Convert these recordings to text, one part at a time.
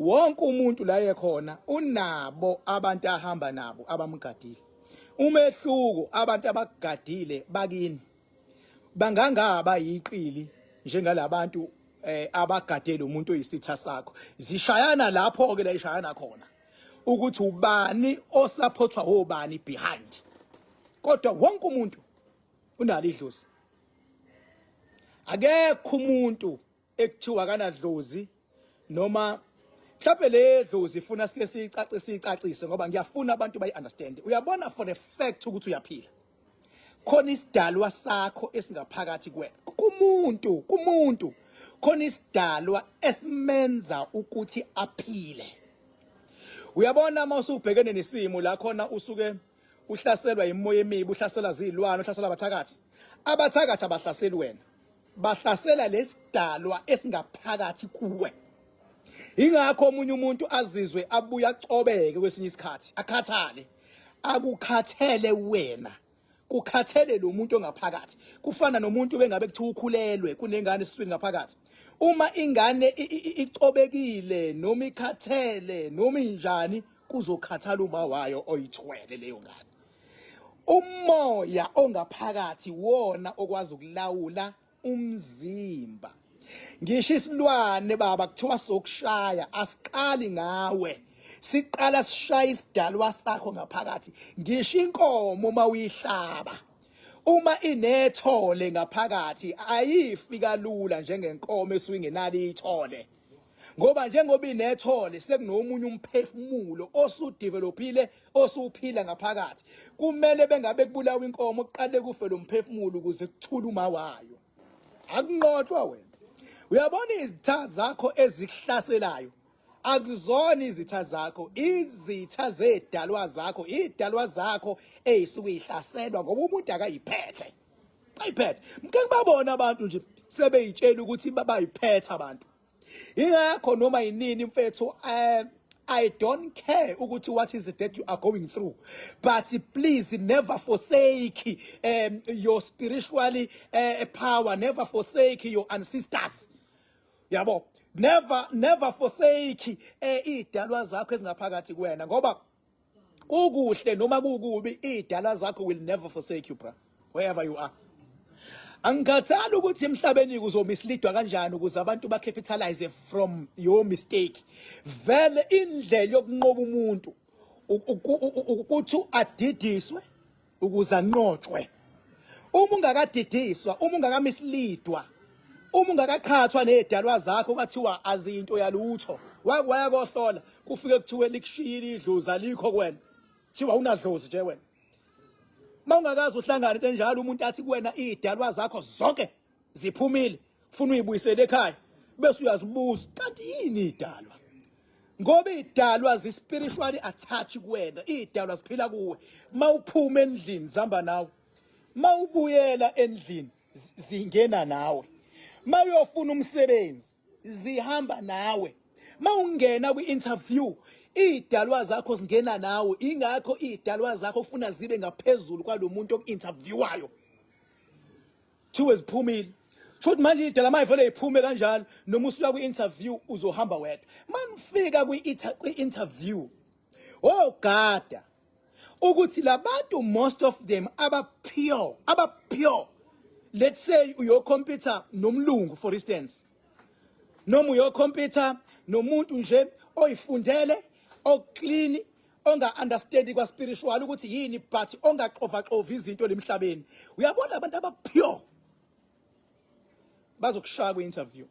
Wonke umuntu la ekhona unabo abantu ahamba nabo abamgadile. Umehluko, abantu abakugadile bakini bangangaba yiqili njengalabantu abagadele umuntu oyisitha sakho. Zishayana lapho ke la ishayana khona ukuthi ubani osupportwa obani behind, kodwa wonke umuntu unalo idlozi. Akekho umuntu ekuthiwa kanadlozi, noma mhlawumbe le dlozi ifuna sike siyicacise, siyicacise, ngoba ngiyafuna abantu bayi-understand. Uyabona, for the fact ukuthi uyaphila, khona isidalwa sakho esingaphakathi kuwena. Kumuntu khona isidalwa esimenza ukuthi aphile. Uyabona, uma usubhekene nesimo la khona usuke uhlaselwa imoya emibi, uhlaselwa zilwane, uhlaselwa abathakathi, abathakathi abahlaseli wena, bahlasela lesidalwa esingaphakathi kuwe. Ingakho omunye umuntu azizwe abuya acobeke kwesinye isikhathi, akhathale. Akukhathele wena, kukhathele lo muntu ongaphakathi. Kufana nomuntu bengabe kuthiwa ukhulelwe, kunengane esiswini ngaphakathi. Uma ingane icobekile noma ikhathele noma injani, kuzokhathala uma wayo oyithwele leyo ngane. Umoya ongaphakathi wona okwazi ukulawula umzimba. Ngisho isilwane, baba, kuthiwa sokushaya, asiqali ngawe, siqala sishaya isidalwa sakho ngaphakathi. Ngisho inkomo uma uyihlaba, uma inethole ngaphakathi, ayifi kalula njengenkomo esuke ingenalo ithole, ngoba njengoba inethole sekunomunye umphefumulo osudevelopile, osuphila ngaphakathi. Kumele bengabe kubulawa inkomo, kuqale kufe lo mphefumulo ukuze kuthule uma wayo. Akunqotshwa wena. Uyabona, izitha zakho ezikuhlaselayo akuzona izitha zakho, izitha zedalwa zakho, idalwa zakho eyisuke ihlaselwa, ngoba umuntu akayiphethe, ayiphethe. Mke ngibabona abantu nje sebeyitshela ukuthi babayiphethe abantu. Ingakho noma yinini, mfethu, I don't care ukuthi what is it that you are going through, but please never forsake your spiritual power, never forsake your ancestors, yabo. Never, never forsake idalwa zakho ezingaphakathi kuwena, ngoba kukuhle noma kukubi, idalwa zakho will never forsake you, bra, wherever you are. Angikhathali ukuthi emhlabeni kuzomisleadwa kanjani ukuze abantu bacapitalize from your mistake. Vele indlela yokunqoba umuntu ukuthi adidiswe ukuze anqotshwe. Uma ungakadidiswa, uma ungakamisleadwa, uma ungakaqhathwa nezidalwa zakho, kwathiwa azinto yalutho, waya kohlola, kufike kuthiwe likushiyile idlozi, alikho kuwena, kuthiwa unadlozi nje wena. Mawungakaze uhlangane into enjalo, umuntu athi kuwena idalwa zakho zonke ziphumile, ufuna uyibuyisele ekhaya, bese uyazibuza, kanti yini idalwa? Ngoba idalwa zi-spiritually attached kuwena, idalwa ziphila kuwe. Mawuphuma endlini, zihamba nawe. Mawubuyela endlini, zingena nawe. Mawuyofuna umsebenzi, zihamba nawe. Mawungena kwi-interview, idalwa zakho zingena nawe. Ingakho idalwa zakho ufuna zibe ngaphezulu kwalomuntu oku-interviewayo. Thiwe ziphumile. Futhi manje idala mayivele iphume kanjalo, noma usuya kwi-interview uzohamba wedwa. Manifika kwi-interview, ogada ukuthi labantu, most of them aba pure, aba pure. Let's say uyocompete nomlungu, for instance, noma uyocompete nomuntu nje oyifundele, oclean, onga understand kwa spiritual ukuthi yini, but ongaxova xova izinto lemhlabeni. Uyabona, abantu aba pure bazokushaya kwi-interview.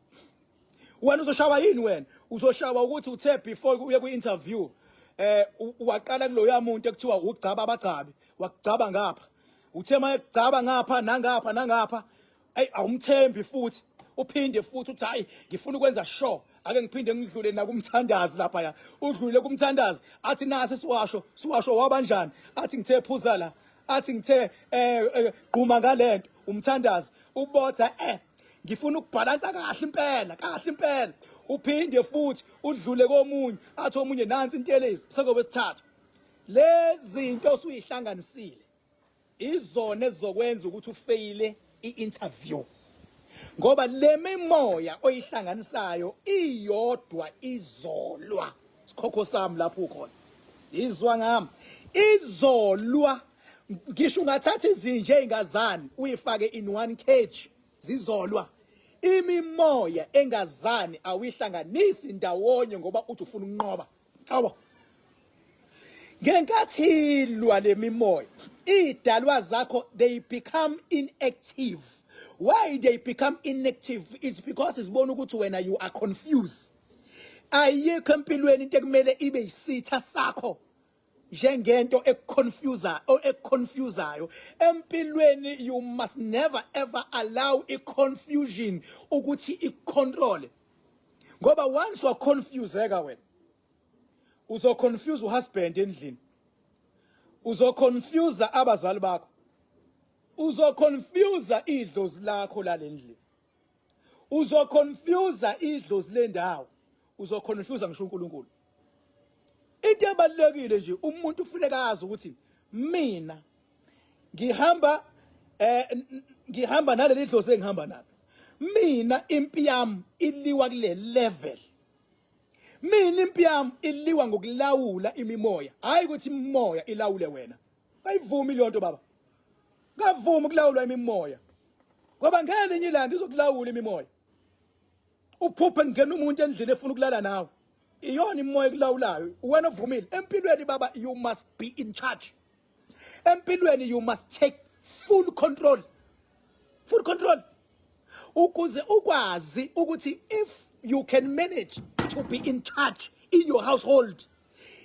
Wena uzoshawa yini? Wena uzoshawa ukuthi uthe before uye kwi-interview waqala kuloya muntu ekuthiwa ugcaba abagcabi, wakugcaba ngapha, uthe mayekugcaba ngapha nangapha nangapha, ey, awumthembi futhi. Uphinde futhi uthi, "Hayi, ngifuna ukwenza sure, ake ngiphinde ngidlule nakumthandazi lapha." Ya, udlule kumthandazi, athi, "Nasi siwasho, siwasho wabanjani?" Athi, "Ngithe phuza la." Athi, "Ngithe gquma ngalento." Umthandazi ubotha, "Ngifuna ukubhalansa kahle impela, kahle impela." Uphinde futhi udlule komunye, athi omunye, "Nansi intelezi." Sekobesithathu, lezi zinto osuyihlanganisile izona ezizokwenza ukuthi ufeyile i-interview. Ngoba le mimoya oyihlanganisayo iyodwa izolwa. Sikhokho sami lapho ukhona. Izwa ngami. Izolwa ngisho ungathatha izinja ezingazani uyifake in one cage zizolwa. Imimoya engazani awuyihlanganisi ndawonye ngoba uthi ufuna ukunqoba. Nhlobo. Ngenkathi ilwa lemimoya, idalwa zakho they become inactive. Why they become inactive? It's because izibona ukuthi wena you are confused. Ayikho empilweni into ekumele ibe yisitha sakho njengento ekuconfuser ekuconfusayo empilweni. You must never ever allow i-confusion ukuthi ikucontrole, ngoba once waconfuseka wena, uzoconfuse uhusband endlini, uzoconfuse abazali bakho, uzoconfuse idlozi lakho lalendlini, uzoconfuse idlozi lendawo, uzoconfuse ngisho uNkulunkulu. Into ebalulekile nje, umuntu ufuneka azi ukuthi mina ngihamba naleli dlozi engihamba nalo. Mina impi yami iliwa kule level. Mina impi yami iliwa ngokulawula imimoya, hayi ukuthi imimoya ilawule wena. Ayivumi leyo nto, baba. Ngavumi ukulawulwa imimoya, ngoba ngelinye ilanga izokulawula imimoya. Uphuphe ngena umuntu endlini efuna ukulala nawe, iyona imoya ekulawulayo, wena ovumile. Empilweni, baba, you must be in charge. Empilweni you must take full control, full control, ukuze ukwazi ukuthi if you can manage to be in charge in your household,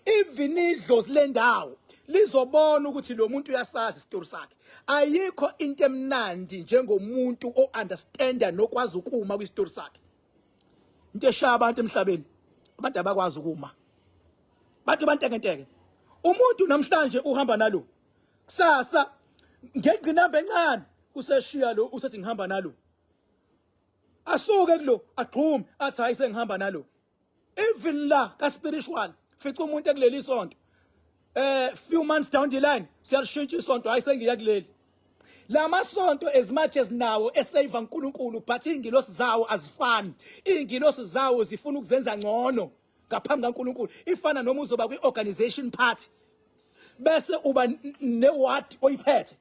even idlozi lendawo lizobona ukuthi lo muntu uyasazi isitori sakhe. Ayikho into emnandi njengomuntu o-understanda nokwazi ukuma kwisitori sakhe. Into eshaya abantu emhlabeni, abantu abakwazi ukuma, bantu bantekenteke. Umuntu namhlanje uhamba nalo, kusasa ngengqinamba encane useshiya lo, usethi ngihamba nalo, asuke kulo agxume athi hayi, sengihamba nalo. Even la ka spiritual, fica umuntu ekuleli sonto, few months down the line siyalishintsha isonto, hayi, sengiya kuleli. Lamasonto, as much as nawo esave uNkulunkulu, but ingilosi zawo azifani. Ingilosi zawo zifuna ukuzenza ngcono ngaphambi kaNkulunkulu. Ifana noma uzoba kwi-organization party bese uba ne-ward oyiphethe,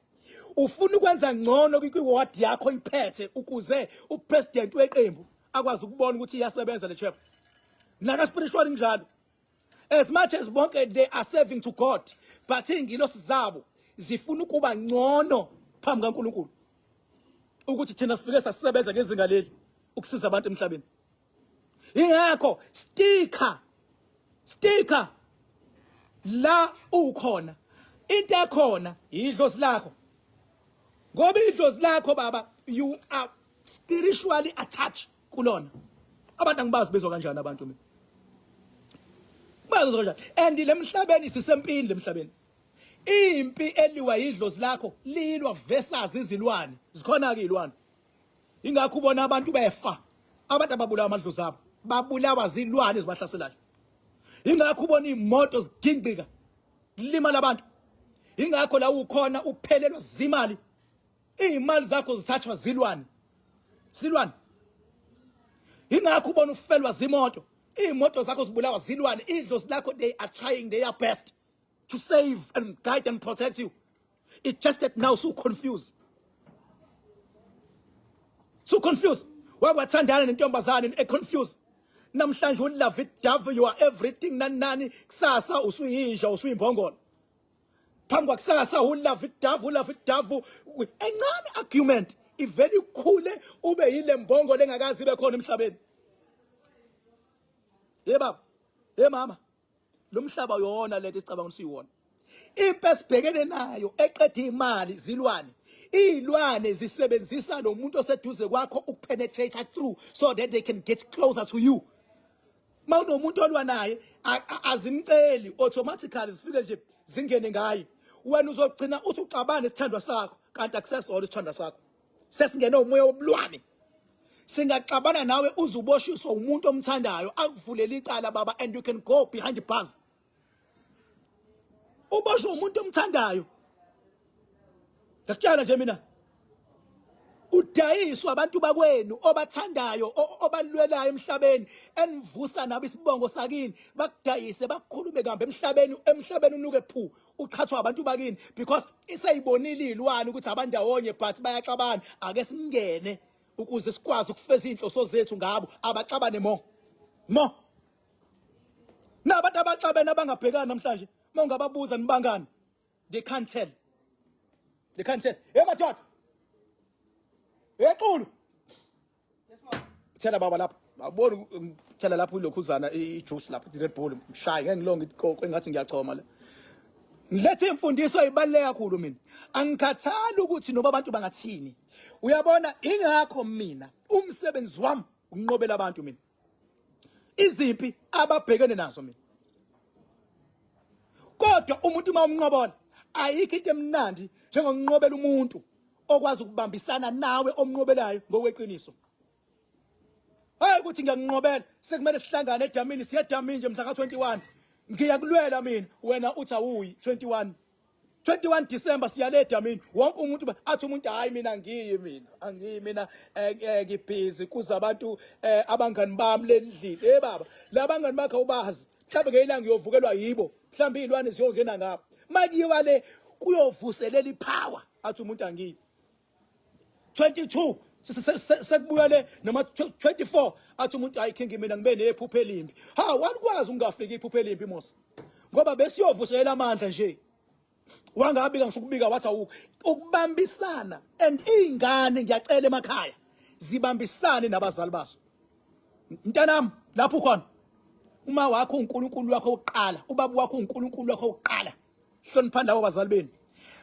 ufuna ukwenza ngcono kwi-ward yakho oyiphethe ukuze upresident weqembu akwazi ukubona ukuthi iyasebenza le chap. Naka spiritual njalo, as much as bonke they are serving to God, but ingilosi zabo zifuna ukuba ngcono phambi kaNkulunkulu, ukuthi thina sifike sasisebenza ngezinga leli ukusiza abantu emhlabeni. Ingakho sticka, sticka la ukhona. Into ekhona idlozi lakho, ngoba idlozi lakho, baba, you are spiritually attached kulona. Abantu angibazi bezwa kanjani, abantu mina bazwa kanjani. And lemhlabeni sisempini, lemhlabeni impi eliwa idlozi lakho lilwa versus izilwane. Zikhona ke izilwane, ingakho ubona abantu befa. Abantu ababulawa amadlozi abo, babulawa zilwane ezibahlaselayo. Ingakho ubona imoto zigingqika, limala abantu. Ingakho la ukhona uphelelwa zimali, izimali zakho zithathwa zilwane, silwane. Ingakho ubona ufelwa zimoto, iy'moto zakho zibulawa zilwane. Idlozi lakho, they are trying their best to save and guide and protect you. It's just that now so confused, so confused. Wakwathandana nentombazane e-confused. Namhlanje ulove it dove, you are everything, nani nani, kusasa usuyinja, usuyimbongolo. Phambi kwakusasa ulove it dove, ulove it dove, encane argument ivele ikhule ube yile mbongolo engakazi ibe khona emhlabeni. Ye baba, ye mama, lo mhlaba uyona lento esicabanga ukuthi siyiwona. Impi esibhekene nayo eqeda imali zilwane. Izilwane zisebenzisa lo muntu oseduze kwakho ukupenetrate through so that they can get closer to you. Mawunomuntu olwa naye, azimceli, automatically zifike nje zingene ngaye. Wena uzogcina uthi uxabane isithandwa sakho, kanti akusesona isithandwa sakho, sesingene umoya wobulwane. Singaxabana nawe uzuboshiswa umuntu omthandayo, akuvulele icala, baba, and you can go behind the bars. Uboshwe umuntu omthandayo, ngiyakutshela nje mina. Udayiswa abantu bakwenu obathandayo, obalwelayo emhlabeni, enivusa nabo isibongo sakini, bakudayise, bakukhulume kambe emhlabeni, emhlabeni unuke phu, uqhathwa abantu bakini because iseyibonile izilwane ukuthi abandawonye but bayaxabana. Ake singene ukuze sikwazi ukufeza inhloso zethu ngabo abaxabane mo mo. Nabantu abaxabene abangabhekani namhlanje, uma ungababuza nibangani, they can't tell, they can't tell. Hey madoda, hey Xulu, thela baba lapha, awuboni thela lapho ilokhuzana i-juice lapho, i-Red Bull, mshaye ngeke ngilonge ikoko engathi ngiyachoma la. Ngilethe imfundiso ezibaluleke kakhulu mina. Angikhathali ukuthi noba abantu bangathini. Uyabona, ingakho mina umsebenzi wami ukunqobela abantu mina. Izimpi ababhekene nazo mina. Kodwa umuntu uma umnqobola, ayikho into emnandi njengokunqobela umuntu okwazi ukubambisana nawe omnqobelayo ngokweqiniso. Hayi ukuthi ngiyakunqobela, sekumele sihlangane edamini, siye edamini nje mhla ka-21. Ngiyakulwela mina, wena uthi awuyi 21. 21 December siyale edamini. Wonke umuntu athi umuntu hayi mina ngiyi, mina angiyi, mina ngibhizi kuza abantu abangani bami lendlini. Eh baba, labangani bakho ubazi. Mhlawumbe ngelanga uyovukelwa yibo. Mhlawumbe izilwane ziyongena ngapha. Makuyiwa le kuyovuselela ipower. Athi umuntu angiyi. 22 sekubuya le noma 24, athi umuntu hayi king mina ngibe nephupho elimbi. Ha, walikwazi ungafiki iphupho elimbi mos, ngoba besiyovuselela amandla nje. Wangabika ngisho ukubika, wathi awukho ukubambisana. And izingane ngiyacela emakhaya zibambisane nabazali bazo. Mntanami, lapho ukhona uma wakho uNkulunkulu wakho wokuqala, ubaba wakho uNkulunkulu wakho wokuqala. Hloniphani labo bazali benu.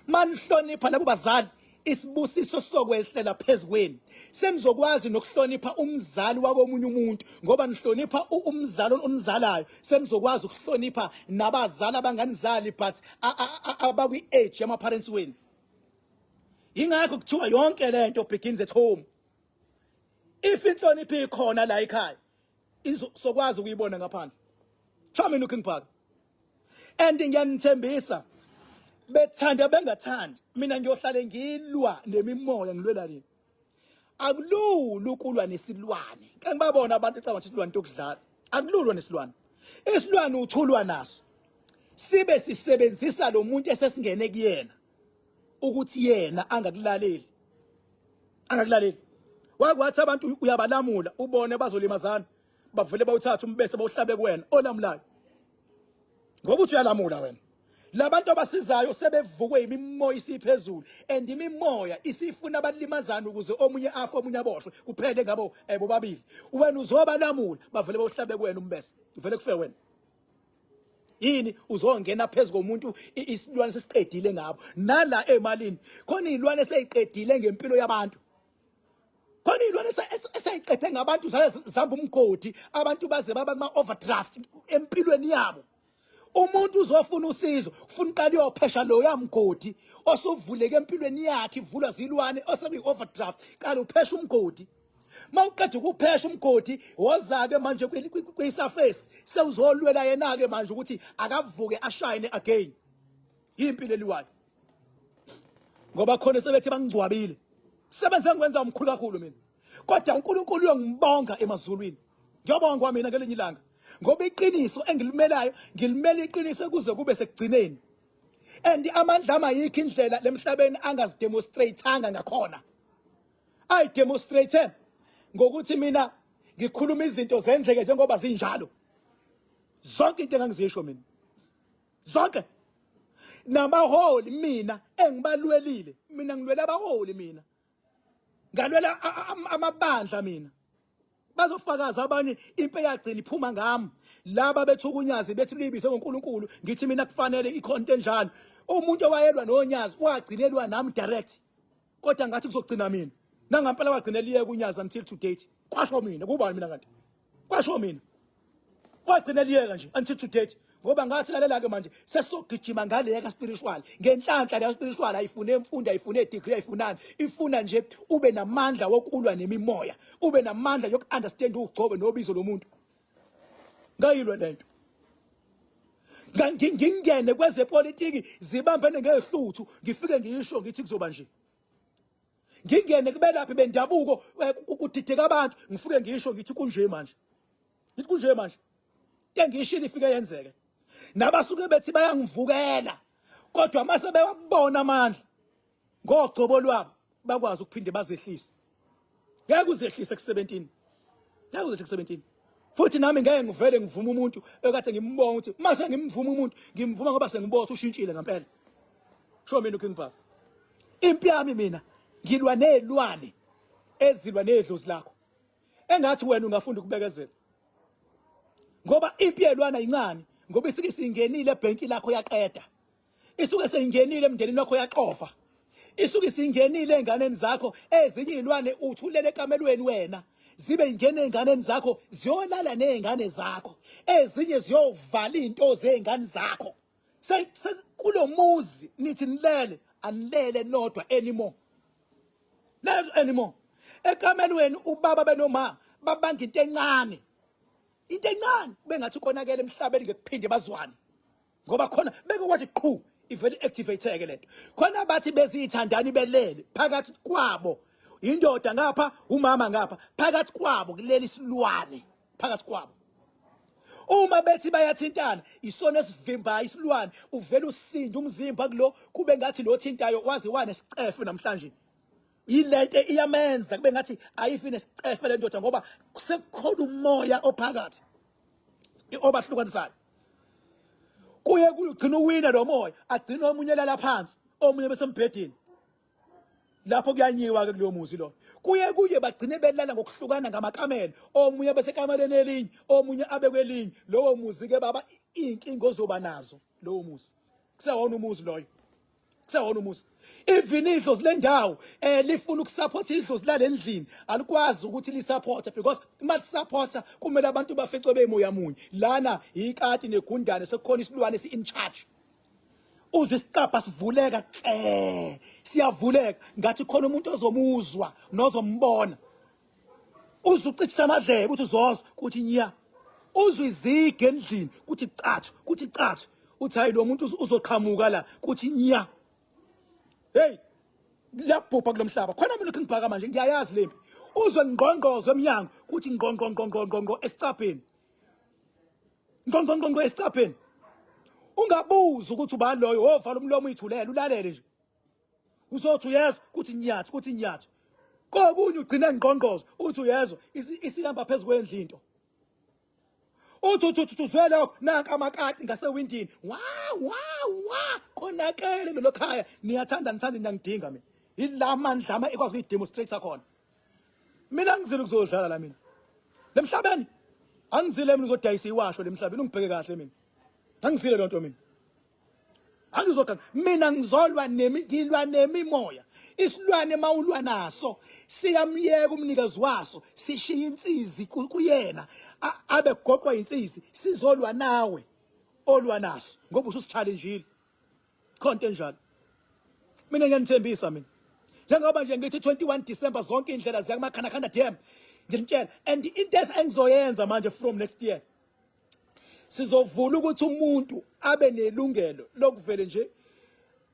Manihlonipha labo bazali, isibusiso sokwehlela phezukwenu. Senizokwazi nokuhlonipha umzali wakomunye umuntu ngoba nihlonipha umzali onizalayo. Senizokwazi ukuhlonipha nabazali abanganizali but abakwi age yama parents wenu. Ingakho kuthiwa yonke lento begins at home. If inhlonipho ikhona la ekhaya, izokwazi ukuyibona ngaphandle. Tell me looking back. And ngiyanithembisa, bethanda bengathandi, mina ngiyohlale ngilwa nemimoya, ngilwela nini. Akulula ukulwa nesilwane. Ke ngibabona abantu ecabanga ukuthi isilwane into okudlala. Akululwa nesilwane. Isilwane uthulwa naso, sibe sisebenzisa lo muntu esesingene kuyena ukuthi yena angakulaleli, angakulaleli. Wakwathi abantu uyabalamula, ubone bazolimazana, bavele bawuthatha umbese bawuhlabe kuwena olamulayo ngoba uthi uyalamula wena. Labantu abasizayo sebevukwe imimoya isiphezulu, and imimoya isifuna abalimazana ukuze omunye afe, omunye aboshwe, kuphele ngabo bobabili. Wena uzobalamula, bavele bawuhlabe kuwena umbese, uvele kufe wena. Yini uzongena phezu komuntu isilwane sesiqedile ngabo. Nala emalini khona izilwane eseyiqedile ngempilo yabantu, khona izilwane eseyiqede ngabantu, zamba umgodi, abantu baze baba kuma overdraft empilweni yabo. Umuntu uzofuna usizo, ufuna uqala uyophesha lo yamgodi osuvuleke empilweni yakhe, ivulwa zilwane osekuyi overdraft. Qala uphesha umgodi, mawuqeda ukuphesha umgodi, woza-ke manje kwi-surface, sewuzolwela yena-ke manje ukuthi akavuke ashayine again. Impilo eliwayo ngoba khona sebethi bangingcwabile. Sebenze ngikwenza umkhulu kakhulu mina, kodwa uNkulunkulu uyongibonga emazulwini. Ngiyobongwa mina ngelinye ilanga ngoba iqiniso engilimelayo, ngilimela iqiniso kuze kube sekugcineni. And amandla amayikho indlela lemhlabeni angazidemonstrateanga ngakhona. Ayidemonstrate ngokuthi mina ngikhuluma izinto zenzeke njengoba zinjalo. Zonke into engangizisho mina, zonke namaholi mina engibalwelile, mina ngilwela abaholi, mina ngalwela amabandla mina. Bazofakaza abanye, impi eyagcina iphuma ngami laba bethuka uNyazi, bethi luyibize ngoNkulunkulu. Ngithi mina kufanele ikhona into enjalo. Umuntu owayelwa noNyazi wagcinelwa nami direct, kodwa ngathi kuzogcina mina. Nangampela wagcina liyeka uNyazi until to date. Kwasho mina, kubani mina kanti? Kwasho mina, wagcina liyeka nje until to date, ngoba ngathi lalela ke manje, sesizogijima ngale ka spiritual. Ngenhlanhla le spiritual ayifune imfundo, ayifune degree, ayifunani, ifuna nje ube namandla wokulwa nemimoya, ube namandla yoku understand ugcobo nobizo lomuntu. Ngayilwa lento, ngingene kwezepolitiki zibambene ngehluthu, ngifike ngisho ngithi kuzoba nje. Ngingene kubelaphi bendabuko, kudideka abantu, ngifike ngisho ngithi kunje manje, ngithi kunje manje, engiyishilo ifike yenzeke. Nabasuke bethi bayangivukela, kodwa mase bewabona amandla ngogcobo lwabo bakwazi ukuphinde bazehlise. Ngeke uzehlise ku-17, ngeke uzehlise ku-17. Futhi nami ngeke ngivele ngivume umuntu ekade ngimbonga, ukuthi mase ngimvuma umuntu ngimvuma ngoba sengibona ukuthi ushintshile ngempela. Sho mina uKing Baba, impi yami mina ngilwa nezilwane ezilwa nedlozi lakho. Engathi wena ungafunda ukubekezela, ngoba impi yelwana incane, ngoba isike singenile ebhenki lakho yaqeda, isuke seyingenile emndenini wakho yaxova, isuke isingenile ey'nganeni zakho. Ezinye iy'lwane uthi ulele ekamelweni wena, zibe ingene ey'nganeni zakho, ziyolala ney'ngane zakho, ezinye ziyovala iy'nto zey'ngane zakho. Kulo muzi nithi nilele, anilele nodwa anymore, lele anymore ekamelweni. Ubaba benoma babanga into encane, into encane bengathi konakele emhlabeni, ngekuphinde bazwane, ngoba khona beke kwathi qhu ivele activate-ke lento. Khona bathi beziyithandani belele phakathi kwabo, indoda ngapha, umama ngapha, phakathi kwabo kuleli silwane phakathi kwabo. Uma bethi bayathintana, isona esivimbayo isilwane, uvela usinde umzimba kulo, kube ngathi lo thintayo waze wanesicefe namhlanje. Yilento iyamenza kube ngathi ayifi nesicefe le ndoda, ngoba sekukhona umoya ophakathi obahlukanisayo. Kuye kuyugcina uwina lo moya, agcina omunye lala phansi, omunye besembhedeni. Lapho kuyanyiwa ke kulowo muzi lo. Kuye bagcine belala ngokuhlukana ngamakamelo, omunye besekameleni elinye, omunye abe kwelinye. Lowo muzi ke baba, inkinga ozoba nazo lowo muzi, kusewona umuzi loyo, kusewona umuzi. Even idlozi lendawo lifuna ukusupport idlozi lalendlini, alikwazi ukuthi lisupport, because uma lisupporta kumele abantu baficwe bemoya munye. Lana ikati negundane, sekukhona isilwane esi in charge. Uzwe isicabha sivuleka kle, siyavuleka ngathi khona umuntu ozomuzwa nozombona. Uzwe ucithisa amadlebe uthi uzozwa kuthi nya, uzwe izige endlini kuthi cathu, kuthi cathu, uthi hayi, lo muntu uzoqhamuka la, kuthi nya. Hey, liyabhubha kulomhlaba. Khona mina ngibhaka manje, ngiyayazi lempi. Uzwe ngqongqozo emnyango kuthi ngqongqo ngqongqo ngqongqo esicabheni, ngqongqo ngqongqo esicabheni. Ungabuza ukuthi ubani loyo, wovala umlomo uyithulela, ulalele nje. Uzothi uyezwa kuthi nyathi, kuthi nyathi, kokunye ugcine ngqongqozo, uthi uyezwa isihamba phezu kwendlu into. Uthi uzwe lokho, nanka amakati ngasewindini, wa wa wa, konakele lelo khaya. Niyathanda nithanda, niyangidinga mina. Yila mandla ama ekwazi ukuyidemonstrate khona. Mina ngizile ukuzodlala la mina lemhlabeni, angizile mina ukuzodayisa iwasho lemhlabeni. Ungibheke kahle, mina angizile lonto, mina angizoganga. Mina ngizolwa nemi, ngilwa nemimoya. Isilwane mawulwa naso siyamyeka umnikazi waso, sishiya insizi kuyena, abe goqwa insizi. Sizolwa nawe olwa naso, ngoba ususi-challenge-ile. Khona into enjalo. Mina ngiyanithembisa mina, njengoba nje ngithi 21 December zonke indlela ziya kuMakhanakhanda Dam, nginitshela. And into engizoyenza manje, from next year sizovula ukuthi umuntu abe nelungelo lokuvele nje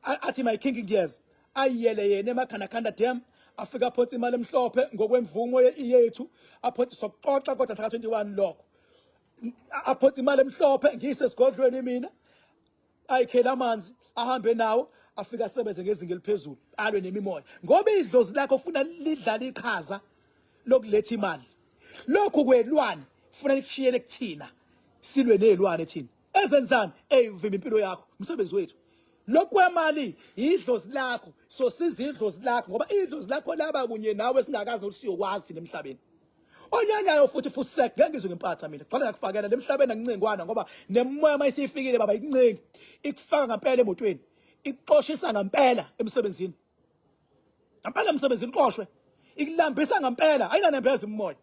athi, "My king, ngiyeza," ayiyele yena eMakhanakhanda Dam, afika aphonse imali emhlophe ngokwemvumo yethu, aphonse, sokuxoxa kodwa mhla ka-21 lokho, aphonse imali emhlophe ngiyise esigodlweni mina, ayikhele amanzi, ahambe nawo, afike asebenze ngezinga eliphezulu, alwe nemimoya, ngoba idlozi lakho funa lidlala iqhaza lokuletha imali. Lokhu kwelwane funa likushiyele kuthina, silwe nezilwane thina ezenzani eyivimba impilo yakho. Umsebenzi wethu lokwemali idlozi lakho, so siza idlozi lakho, ngoba idlozi lakho laba kunye nawe singakazi nokuthi siyokwazi thina emhlabeni. Onyanyayo futhi fusek, ngeke ngizwe ngempatha mina. Qala ngakufakela lemhlabeni, angincengwana, ngoba nemoya mayisifikile baba ikuncengi, ikufaka ngempela emotweni, ikuxoshisa ngempela emsebenzini, ngempela emsebenzini uxoshwe, ikulambisa ngempela. Ayinanembeza imoya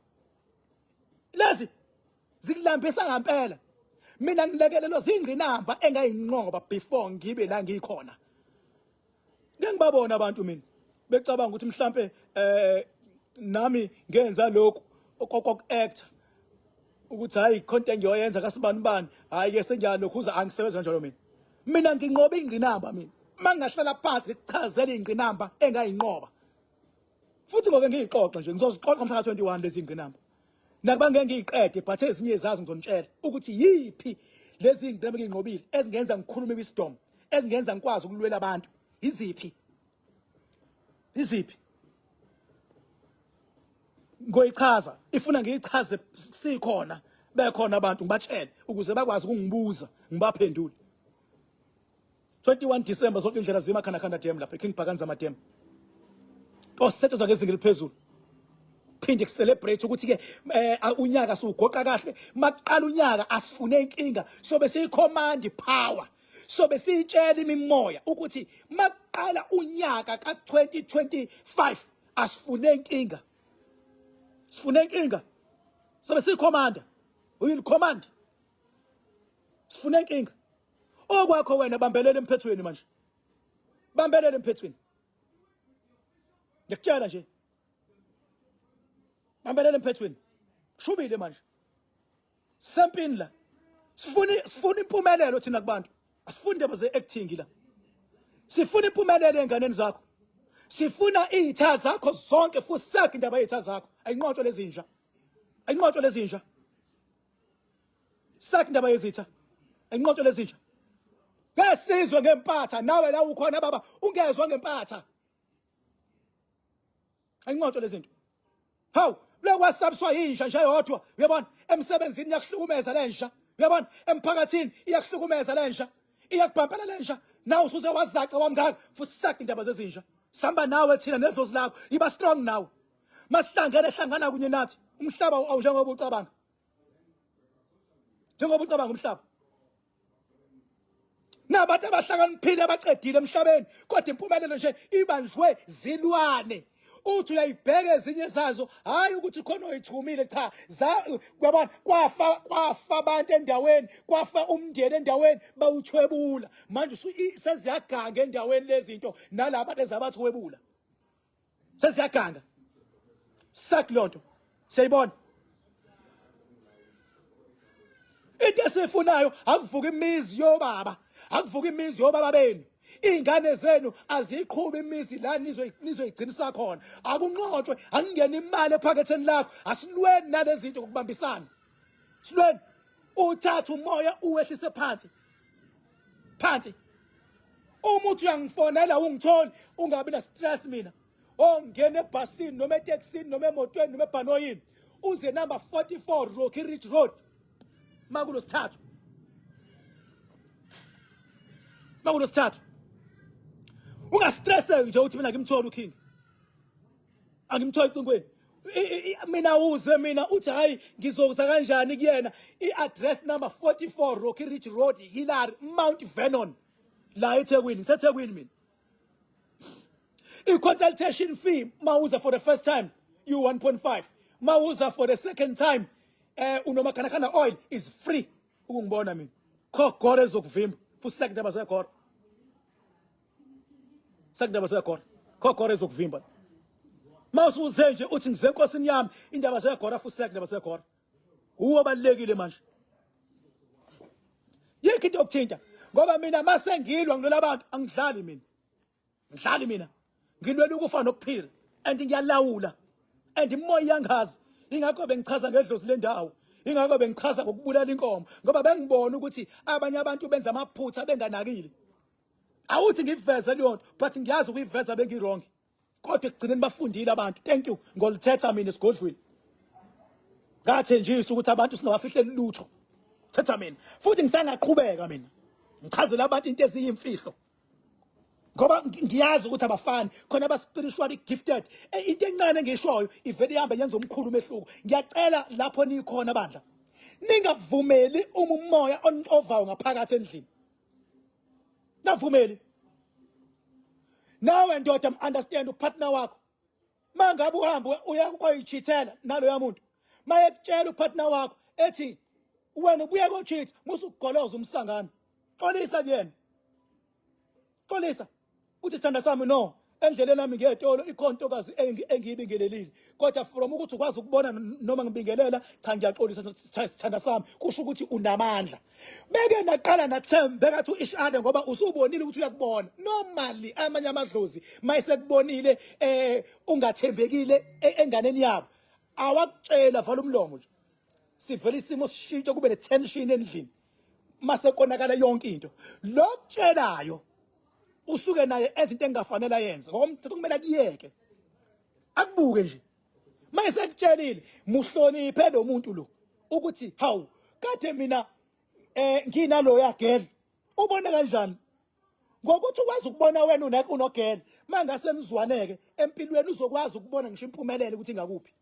lezi, zikulambisa ngempela. Mina ngilekelelwa zingqinamba engayinqoba before ngibe la ngikhona. Ngeke ngibabona abantu mina becabanga ukuthi mhlambe nami ngenza lokhu okoku-act, ukuthi hayi, khonto engiyoyenza kasibani bani. Hayi ke, senjalo uza angisebenza kanjalo mina. Mina nginqoba ingqinamba. Mina mangahlala phansi ngikuchazela ingqinamba engayinqoba. Futhi ngoke ngiyixoxe nje, ngizozixoxa mhla ka-21 lezi ngqinamba. Nakuba ngeke ngiyiqede, but ezinye zazo ngizonitshela ukuthi yiphi lezi ngqinamba engiyinqobile ezingenza ngikhulume wisdom, ezingenza ngikwazi ukulwela abantu. Iziphi? Iziphi? Ngoyichaza, ifuna ngiyichaze sikhona, bekhona abantu ngibatshele ukuze bakwazi ukungibuza, ngibaphendule. 21 December zonke indlela zima khana khana dam lapha eKing Bhakanza Madam. Osetshenzwa ngezinga eliphezulu. Phinde kucelebrate ukuthi ke eh, unyaka siwugoqa kahle, makuqala unyaka asifune inkinga, sobe siyicommand power. Sobe siyitshela imimoya ukuthi makuqala unyaka ka2025 asifune inkinga. Sifune inkinga. Sobe siyicommand. We will command. Sifune inkinga. Okwakho wena bambelela emphethweni manje. Bambelela emphethweni. Ngiyakutshela nje. Bambelela emphethweni. Shubile manje. Sempini la. Sifuna sifuna impumelelo thina kubantu. Asifuni indaba ze acting la. Sifuna impumelelo enganeni zakho. Sifuna izitha zakho zonke futhi sakhe indaba yezitha zakho. Ayinqotshwe lezinja. Ayinqotshwe lezinja. Sakhe indaba yezitha. Ayinqotshwe lezinja. Ngeke sizwe ngempatha nawe la ukhona baba ungezwa ngempatha. Ayinqotshwe lezinto. Hawu, lokwasabiswa yinja nje yodwa, uyabona? Emsebenzini iyakuhlukumeza lenja. Uyabona? Emphakathini iyakuhlukumeza lenja. Iyakubhampela lenja. Nawe usuze wazaca wamngaka futhi sakhe indaba zezinja. Samba nawe thina nedlozi lakho. Iba strong nawe. Masihlangene hlangana kunye nathi. Umhlaba awunjengoba ucabanga. Njengoba ucabanga umhlaba. Nabantu abahlakaniphile abaqedile emhlabeni kodwa impumelelo nje ibanjwe zilwane. Uthi uyayibheka ezinye zazo, hayi ukuthi khona oyithumile, cha, kwabona kwafa kwafa abantu endaweni, kwafa umndeni endaweni, bawuthwebula. Manje seziyaganga endaweni lezinto nalaba ezabathwebula. Seziyaganga. Sak lonto. Siyayibona. Into esifunayo akuvuka imizi yobaba, akuvuka imizi yobaba benu. Iy'ngane zenu aziyiqhubi imizi la nizoyigcinisa khona. Akunqotshwe, akungene imali ephaketheni lakho. Asilweni nalezi zinto ngokubambisana. Silweni. Uthatha umoya uwehlise phansi. Phansi. Uma uthi uyangifonela ungitholi, ungabi na stress mina. Ongena ebhasini noma etekisini noma emotweni noma ebhanoyini. Uze number 44 Rocky Ridge Road. Makulosithathu. Makulosithathu. Ungastresseki nje uthi mina ngimthole uKing. Angimtholi ecingweni. Mina uze mina uthi hayi ngizokuza kanjani kuyena. I-address number 44 Rocky Ridge Road, Hillary, Mount Vernon. La eThekwini, ngiseThekwini mina. I-consultation fee mawuza for the first time you 1.5, mawuza for the second time unomakhanakana oil is free. Ukungibona mina kho gore ezokuvimba futhi sekindaba zegora, sekindaba zegora, kho gore ezokuvimba. Mawusuze nje uthi ngize enkosini yami, indaba zegora futhi sekindaba zegora. Uwo balekile manje. Yikho into yokuthinta ngoba mina mase ngilwa ngilwela abantu, angidlali mina. Ngidlali mina. Ngilwela ukufa nokuphila and ngiyalawula and imoya iyangazi. Ingakho bengichaza ngedlozi lendawo. Ingakho bengichaza ngokubulala inkomo ngoba bengibona ukuthi abanye abantu benza amaphutha benganakile. Awuthi ngiveze leyo nto but ngiyazi ukuyiveza bengi wrong. Kodwa ekugcineni bafundile abantu. Thank you ngolithetha mina esigodlweni. Ngathenjiswa ukuthi abantu singabafihleli lutho. Thetha mina. Futhi ngisangaqhubeka mina. Ngichazela abantu into eziyimfihlo. Ngoba ngiyazi ukuthi abafani khona aba spiritually gifted. Into encane engishoyo ivele ihambe yenza omkhulu umehluko. Ngiyacela lapho nikhona bandla. Ningavumeli uma umoya onixovayo ngaphakathi endlini. Ningavumeli. Nawe ndoda understand upartner wakho. Mangabe uhamba uya koyichithela naloya muntu. Mayekutshela upartner wakho ethi wena ubuye kocheat, musukugoloza umsangano. Xolisa kuyena. Xolisa. Uthi sithanda sami no. Endleleni nami ngiyetolo ikhona intokazi engiyibingelelile, kodwa from ukuthi ukwazi ukubona noma ngibingelela, cha ngiyaxolisa sithanda sami, kusho ukuthi unamandla. Beke naqala nathembeka to each other ngoba usubonile ukuthi uyakubona. Normally amanye amadlozi mayisekubonile ungathembekile enganeni yabo, awakutshela vala umlomo nje. Sivele isimo sishintshe kube ne tension endlini. Mase konakala yonke into. Lokutshelayo usuke naye enza into engafanele ayenze ngokomthetho kumele akuyeke akubuke nje. Mayesekutshelile muhloniphe lo muntu lo ukuthi hawu kade mina nginaloya girl, ubone kanjani ngokuthi ukwazi ukubona wena unogirl. Mangase nizwaneke empilweni uzokwazi ukubona ngisho impumelelo ukuthi ingakuphi,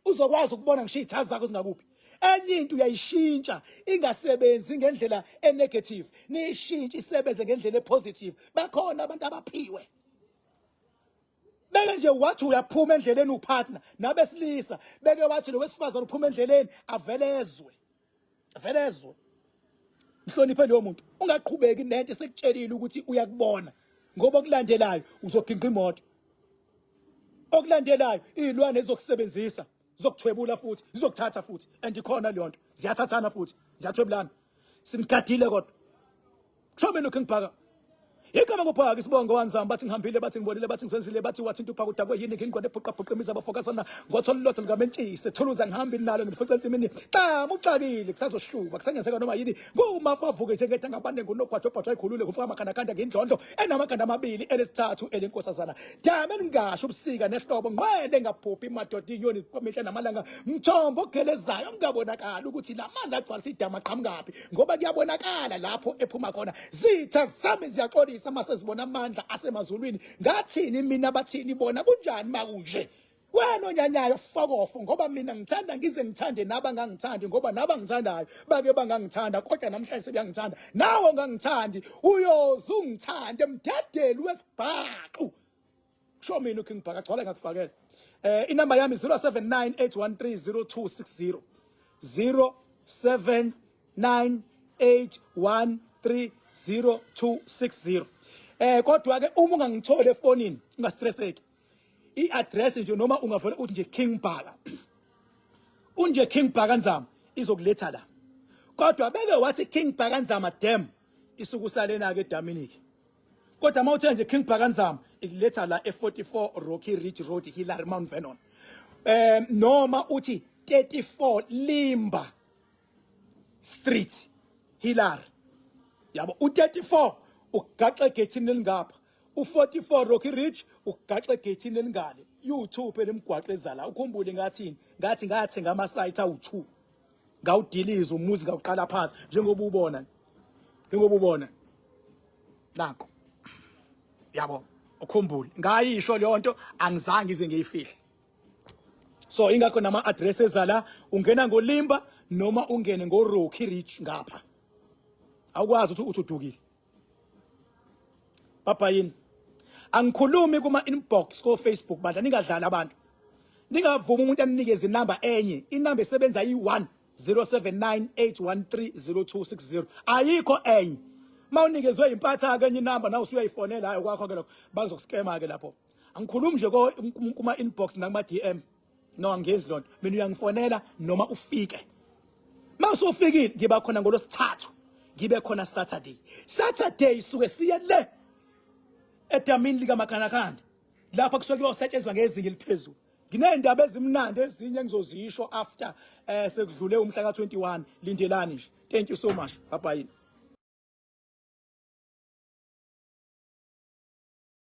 uzokwazi ukubona ngisho izitha zakho zingakuphi. Enye into uyayishintsha ingasebenzi ngendlela enegative, niyishintshe isebenze ngendlela epositive. Bakhona abantu abaphiwe beke nje wathi uyaphuma endleleni upartner nabesilisa, beke wathi lo wesifazane uphuma endleleni avelezwe avelezwe. Mhloniphe loyo muntu, ungaqhubeki nento esekutshelile ukuthi uyakubona, ngoba okulandelayo uzoginqa imoto, okulandelayo izilwane ezizokusebenzisa zizokuthwebula futhi zizokuthatha futhi, and ikhona leyo nto, ziyathathana futhi ziyathwebulana. Simgadile kodwa kusho mina uKing Bhaka. Igama kuphaka isibongo wanzamba, bathi ngihambile, bathi ngibonile, bathi ngizenzile, bathi wathi into uphaka udakwe yini, ngingqonde bhuqa bhuqa imizi abafokazana ngothola ulotho lukamentshisi thuluza ngihambi nalo ngifica ensimini xama uxakile kusazoshuba kusengenzeka noma yini ngumafa avuke njengetha ngabane ngunogwajo bhajwa ayikhulule kufuka amakhandakanda ngindlondlo enamakanda amabili elesithathu elenkosazana dame ningasho ubusika nehlobo ngqwele ngaphuphi madoda inyoni kwamihla namalanga mthombo ogelezayo ongabonakali ukuthi lamanzi agcwalisa idama qhamukaphi ngoba kuyabonakala lapho ephuma khona. Zitha zami ziyaxolisa mase zibona amandla asemazulwini, ngathini mina bathini bona, kunjani makunje? Wena onyanyayo fokofo, ngoba mina ngithanda ngize ngithande nabangangithandi, ngoba nabangithandayo bake bangangithanda, kodwa namhlanje sebeyangithanda. Nawe ongangithandi uyoze ungithande, mdedeli wesibhaxu. Kusho mina uKing Bhaka, gcwala ngakufakela. Inamba yami 0798130260, 0798130260. Kodwa ke uma ungangitholi efonini ungastresseki, i-address nje noma ungavele uthi nje King Bhaka, unje King Bhaka Nzama izokuletha la. Kodwa beke wathi King Bhaka Nzama dam isukusalena ke edamini ke. Kodwa uma uthe nje King Bhaka Nzama ikuletha la e44 Rocky Ridge Road, Hillary, Mount Vernon. Noma uthi 34 Limba Street, Hillary. Yabo u34 ugaxa egethini elingapha, u44 Rocky Ridge ugaxa egethini elingale. U2 phela imigwaqo ezala. Ukhumbule ngathini? Ngathi ngathenga ama site awu2. Ngawudiliza umuzi ngawuqala phansi njengoba ubona. Njengoba ubona. Nanko. Yabo, ukhumbule. Ngayisho leyo nto angizange ize ngiyifihle. So ingakho nama address ezala ungena ngoLimba noma ungene ngoRocky Ridge ngapha. Awukwazi ukuthi uthi udukile. Baba yini? Angikhulumi kuma inbox ko Facebook bandla, ningadlali abantu. Ningavumi umuntu anikeze inamba enye, inamba esebenza yi-1 0798130260. Ayikho enye. Mawunikezwe impatha ke enye inamba nawe usuyayifonela, hayi kwakho ke lokho, bazokuskema ke lapho. Angikhulumi nje kuma inbox nakuma DM. No, angiyenzi lonto. Mina uyangifonela noma ufike. Mawusufikile ngiba khona ngolosithathu. Ngibe khona Saturday. Saturday suke siye le edamini lika Makhanakanda. Lapha kusuke kuyosetshenzwa ngezinga eliphezulu. Nginezindaba ezimnandi ezinye engizozisho after sekudlule umhla ka21. Lindelani nje. Thank you so much. Bye bye.